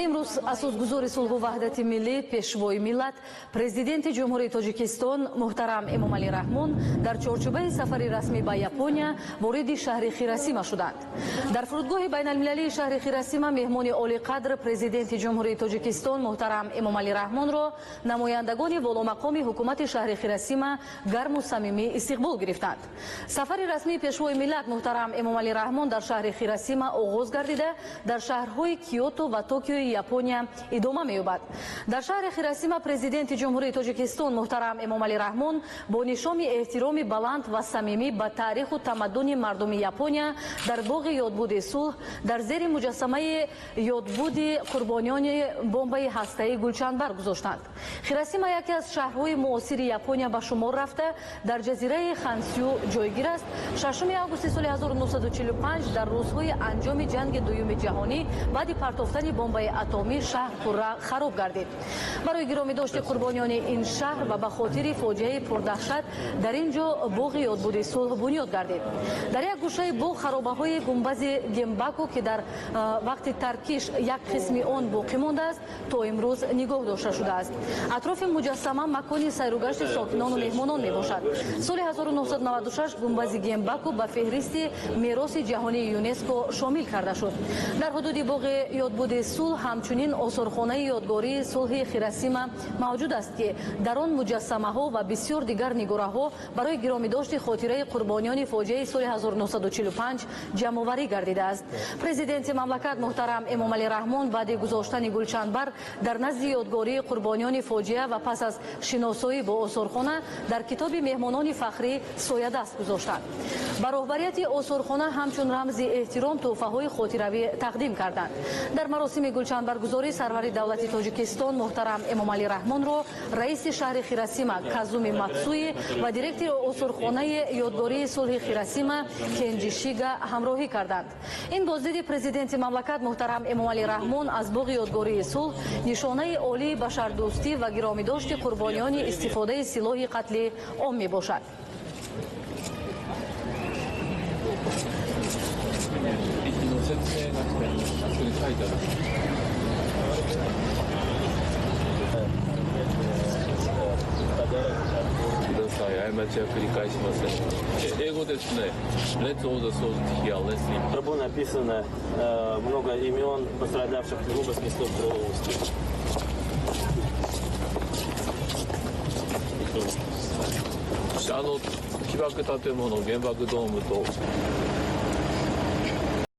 Имрӯз асосгузори сулҳу ваҳдати миллӣ, пешвои миллат, президенти Ҷумҳурии Тоҷикистон муҳтарам Эмомалӣ Раҳмон дар чорчӯбаи сафари расмӣ ба Япония вориди шаҳри Хиросима шуданд. Дар фурудгоҳи байналмилалии шаҳри Хиросима меҳмони олиқадр президенти Ҷумҳурии Тоҷикистон муҳтарам Эмомалӣ Раҳмонро намояндагони воломақоми ҳукумати шаҳри Хиросима гарму самимӣ истиқбол гирифтанд. Сафари расмии пешвои миллат муҳтарам Эмомалӣ Раҳмон дар шаҳри Хиросима оғоз гардида, дар шаҳрҳои Киото ва Токиои Япония идома меёбад. Дар шаҳри Хиросима президенти Ҷумҳурии Тоҷикистон муҳтарам Эмомалӣ Раҳмон бо нишоми эҳтироми баланд ва самимӣ ба таъриху тамаддуни мардуми Япония дар боғи ёдбуди сулҳ дар зери муҷассамаи ёдбуди қурбониёни бомбаи ҳастаӣ гулчанбар гузоштанд. Хиросима яке аз шаҳрҳои муосири Япония ба шумор рафта, дар ҷазираи Хансю ҷойгир аст. 6 августи соли 1945 дар рӯзҳои анҷоми ҷанги дуюми ҷаҳонӣ баъди партофтани бомбаи атомӣ шаҳр пурра хароб гардид. Барои гиромӣ дошти қурбониёни ин шаҳр ва ба хотири фоҷиаи пурдаҳшат дар ин ҷо боғи ёдбуди сулҳ бунёд гардид. Дар як гӯшаи боғ харобаҳои гумбази Гембаку, ки дар вақти таркиш як қисми он боқӣ мондааст, то имрӯз нигоҳ дошта шудааст. Атрофи муҷассама макони сайругашти сокинону меҳмонон мебошад. Соли 1996 гумбази Гембаку ба феҳристи мероси ҷаҳонии ЮНЕСКО шомил карда шуд. Дар ҳудуди боғи ёдбуди сулҳ ҳамчунин осорхонаи ёдгории сулҳи Хиросима мавҷуд аст, ки дар он муҷассамаҳо ва бисёр дигар нигораҳо барои гиромидошти хотираи қурбониёни фоҷиаи соли 1945 ҷамъоварӣ гардидааст. Президенти мамлакат муҳтарам Эмомалӣ Раҳмон баъди гузоштани гулчанбар дар назди ёдгории қурбониёни фоҷиа ва пас аз шиносоӣ бо осорхона дар китоби меҳмонони фахрӣ соядаст гузоштанд. Ба роҳбарияти осорхона ҳамчун рамзи эҳтиром тӯҳфаҳои хотиравӣ тақдим карданд. Дар маросими гулчанбаргузорӣ сарвари давлати Тоҷикистон муҳтарам Эмомалӣ Раҳмонро раиси шаҳри Хиросима Казуми Матсуи ва директори осорхонаи ёдгории сулҳи Хиросима Кенҷи Шига ҳамроҳӣ карданд. Ин боздиди президенти мамлакат муҳтарам Эмомалӣ Раҳмон аз боғи ёдгории сулҳ нишонаи олии башардӯстӣ ва гиромидошти қурбониёни истифодаи силоҳи қатли ом мебошад. В гробу написано много имен пострадавших, грубо снесло полностью. 被爆建物原爆ドームと